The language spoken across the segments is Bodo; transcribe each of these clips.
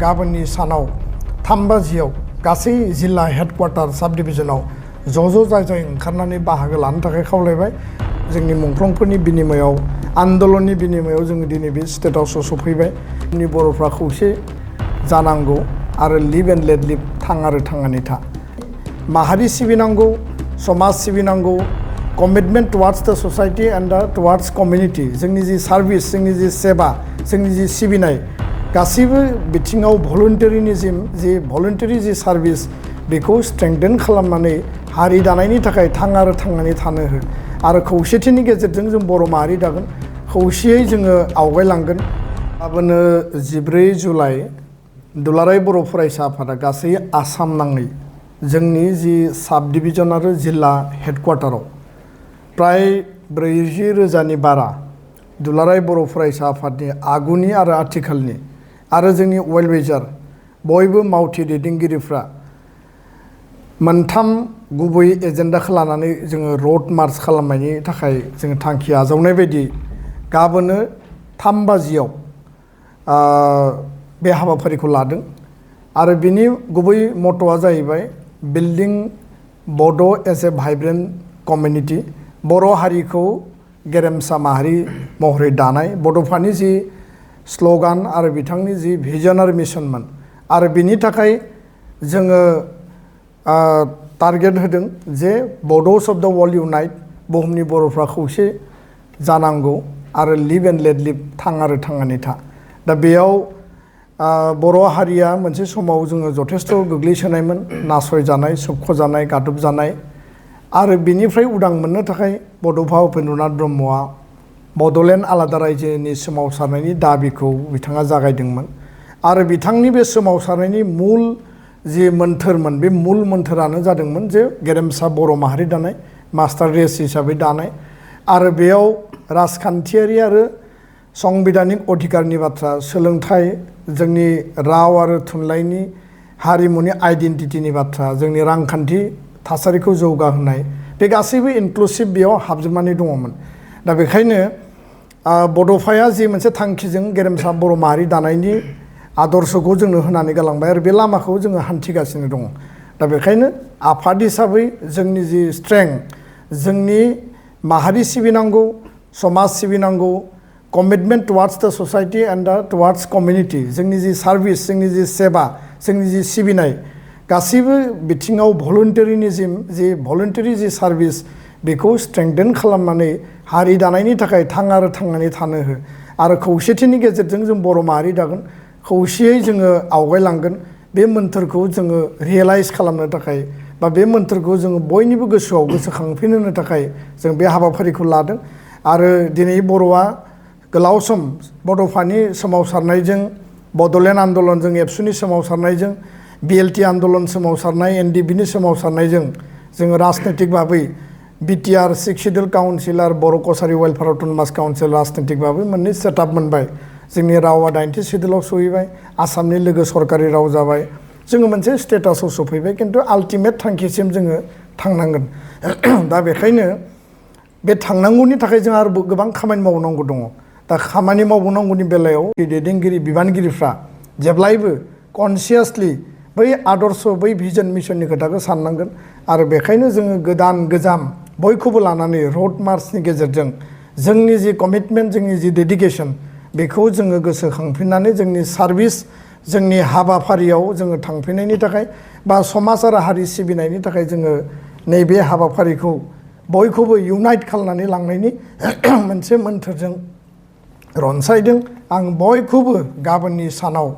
गाबोननि सानाव 3 बाजियाव गासै जिल्ला हेडक्वार्टार साब डिभिजनाव ज' जाय ओंखारनानै बाहागो लानो थाखाय खावलायबाय। जोंनि मुंख्लंफोरनि बिनिमयाव आन्दलननि बिनिमयाव जोङो दिनै बे स्टेट हाउसाव सफैबाय। जोंनि बर'फ्रा खौसे जानांगौ आरो लिभ एन्ड लेट लिभ, थां आरो थांनानै था। माहारि सिबिनांगौ, समाज सिबिनांगौ, कमिटमेन्ट टुवार्ड्स द ससाइटि एन्ड टुवार्ड्स कमिउनिटि। जोंनि जि सार्भिस, जोंनि जि सेबा, जोंनि जि सिबिनाय, गासैबो बिथिङाव भलुन्टारि जि सार्भिस बेखौ स्ट्रेंथेन खालामनानै हारि दानायनि थाखाय थां आरो थांनानै थानो हो आरो खौसेथिनि गेजेरजों जों बर' माहारि दागोन, खौसेयै जोङो आवगायलांगोन। गाबोनो 14 जुलाइ दुलाराय बर' फरायसा आफादा गासै आसाम नाङै जोंनि जि साब डिभिजन आरो जिल्ला हेडक्वार्टाराव प्राय 40,000नि बारा दुलाराय बर' फरायसा आफादनि आगुनि आरो आथिखालनि आरो जोंनि वेल विजार बयबो मावथि दैदेनगिरिफ्रा मोनथाम गुबै एजेन्डाखौ लानानै जोङो रड मार्च खालामनायनि थाखाय जोङो थांखि आजावनाय बायदि गाबोनो 3 बाजियाव बे हाबाफारिखौ लादों। आरो बिनि गुबै मट'आ जाहैबाय बिल्डिं बड' एज ए भाइब्रेन्ट कमिउनिटि, बर' हारिखौ गेरेमसा माहारि महरै दानाय। बड'फानि जि स्ल'गान आरो बिथांनि जि भिजन आरो मिशनमोन, आरो बिनि थाखाय जोङो टारगेट होदों जे बड'स अफ द वर्ल्ड इउनाइट, बुहुमनि बर'फ्रा खौसे जानांगौ आरो लिभ एन्ड लेट लिभ, थां आरो थांनानै था। दा बेयाव बर' हारिया मोनसे समाव जोङो जथेस्थ' गोग्लैसोनायमोन, नासयजानाय, सोबख'जानाय, गादबजानाय, आरो बिनिफ्राय उदां मोननो थाखाय बड'फा उपेन्द्रनाथ ब्रह्मआ बड'लेण्ड आलादा रायजोनि सोमावसारनायनि दाबिखौ बिथाङा जागायदोंमोन। आरो बिथांनि बे सोमावसारनायनि मुल जि मोन्थोरमोन, बे मुल मोन्थोरानो जादोंमोन जे गेरेमसा बर' माहारि दानाय, मास्टार रेस हिसाबै दानाय। आरो बेयाव राजखान्थियारि आरो संबिधानिक अधिकारनि बाथ्रा, सोलोंथाइ, जोंनि राव आरो थुनलाइनि हारिमुनि आइडेन्टिटिनि बाथ्रा, जोंनि रांखान्थि थासारिखौ जौगाहोनाय, बे गासैबो इनक्लुसिभ बेयाव हाबजोबनानै दङमोन। दा बेखायनो बड'फाया जि मोनसे थांखिजों गेरेमसा बर' माहारि दानायनि आदर्शखौ जोंनो होनानै गालांबाय आरो बे लामाखौ जोङो हान्थिगासिनो दङ। दा बेखायनो आफाद हिसाबै जोंनि जि स्ट्रेंथ, जोंनि माहारि सिबिनांगौ, समाज सिबिनांगौ, कमिटमेन्ट टुवार्ड्स द ससाइटि एन्ड टुवार्ड्स कमिउनिटि, जोंनि जि सार्भिस, जोंनि जि सेबा, जोंनि जि सिबिनाय, गासैबो बिथिङाव भलुन्टारि जि सार्भिस बेखौ स्ट्रेंथेन खालामनानै हारि दानायनि थाखाय थां आरो थांनानै थानो हो आरो खौसेथिनि गेजेरजों जों बर' माहारि दागोन, खौसेयै जोङो आवगायलांगोन। बे मोन्थोरखौ जोङो रियेलाइज खालामनो थाखाय बा बे मोन्थोरखौ जोङो बयनिबो गोसोआव गोसोखांफिनहोनो थाखाय जों बे हाबाफारिखौ लादों। आरो दिनै बर'आ गोलाव सम बड'फानि सोमावसारनायजों, बड'लेण्ड आन्दलनजों, एबसुनि सोमावसारनायजों, बिएलटि आन्दलन सोमावसारनाय, एनडिबिनि सोमावसारनायजों जोङो राजनैतिक भाबै बिटिआर 6 सिडिउल काउन्सिल आरो बर' कसारि वेलफेयार अट'नमास काउन्सिल राजनैतिक भाबै मोननै सेटआप मोनबाय। जोंनि रावा 90 सिडिउलाव सहैबाय, आसामनि लोगो सरकारि राव जाबाय। जोङो मोनसे स्टेटासाव सफैबाय, खिन्थु आल्टिमेट थांखिसिम जोङो थांनांगोन। दा बेखायनो बे थांनांगौनि थाखाय जों आरो गोबां खामानि मावनांगौ दङ। दा खामानि मावनांगौनि बेलायाव दैदेनगिरि बिबानगिरिफ्रा जेब्लायबो कनसियासलि बै आदर्श, बै भिजन मिशननि खोथाखौ साननांगोन। आरो बेखायनो जोङो गोदान गोजाम बयखौबो लानानै रड मार्चनि गेजेरजों जोंनि जि कमिटमेन्ट, जोंनि जि डेडिकेसन, बेखौ जोङो गोसोखांफिननानै जोंनि सार्भिस, जोंनि हाबाफारियाव जोङो थांफिननायनि थाखाय बा समाज आरो हारि सिबिनायनि थाखाय जोङो नैबे हाबाफारिखौ बयखौबो इउनाइट खालामनानै लांनायनि मोनसे मोन्थोरजों रनसायदों। आं बयखौबो गाबोननि सानाव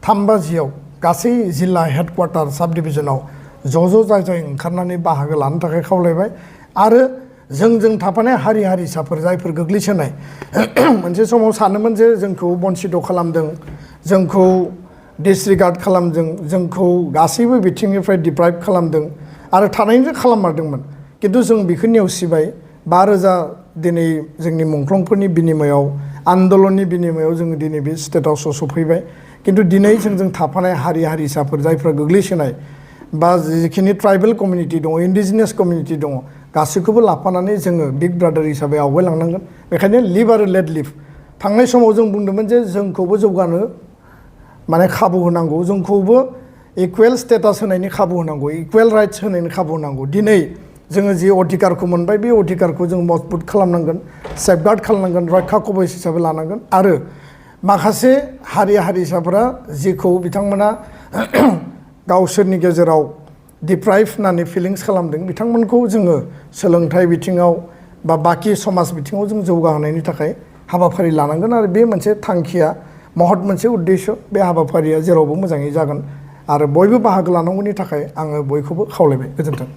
3 बाजियाव गासै जिल्ला हेडक्वार्टार साब डिभिजनाव ज' जाय ओंखारनानै बाहागो लानो थाखाय खावलायबाय। आरो जोंजों थाफानाय हारि हारिसाफोर जायफोर गोग्लैसोनाय, मोनसे समाव सानोमोन जे जोंखौ बन्सित खालामदों, जोंखौ डिसरिगार्ड खालामदों, जोंखौ गासैबो बिथिंनिफ्राय डिप्राइभ खालामदों आरो थानायनिफ्राय खालाममारदोंमोन। खिन्थु जों बेखौ नेवसिबाय। 5,000 दिनै जोंनि मुंख्लंफोरनि बिनिमयाव, आन्दलननि बिनिमयाव जोङो दिनै बे स्टेट हाउसाव सफैबाय। खिन्थु दिनै जोंजों थाफानाय हारि हारिसाफोर जायफ्रा गोग्लैसोनाय बा जिखिनि ट्राइबेल कमिउनिटि दङ, इन्डिजिनियास कमिउनिटि दङ, गासैखौबो लाफानानै जोङो बिग ब्रादार हिसाबै आवगायलांनांगोन। बेखायनो लिभ आरो लेट लिभ। थांनाय समाव जों बुंदोंमोन जे जोंखौबो जौगानो माने खाबु होनांगौ जोंखौबो इकुवेल स्टेटास होनायनि खाबु होनांगौ इकुवेल राइट्स होनायनि खाबु होनांगौ दिनै जोङो जि अधिकारखौ मोनबाय बे अधिकारखौ जों मजबुत खालामनांगोन सेफगार्ड खालामनांगोन रैखा कवच हिसाबै लानांगोन आरो माखासे हारि हारिसाफोरा जिखौ बिथांमोना गावसोरनि गेजेराव डिप्राइभ होननानै फिलिंस खालामदों बिथांमोनखौ जोङो सोलोंथाइ बिथिङाव बा बाखि समाज बिथिङाव जों जौगाहोनायनि थाखाय हाबाफारि लानांगोन आरो बे मोनसे थांखिया महत मोनसे उद्देश्य बे हाबाफारिया जेरावबो मोजाङै जागोन आरो बयबो बाहागो लानांगौनि थाखाय आङो बयखौबो खावलायबाय गोजोन्थों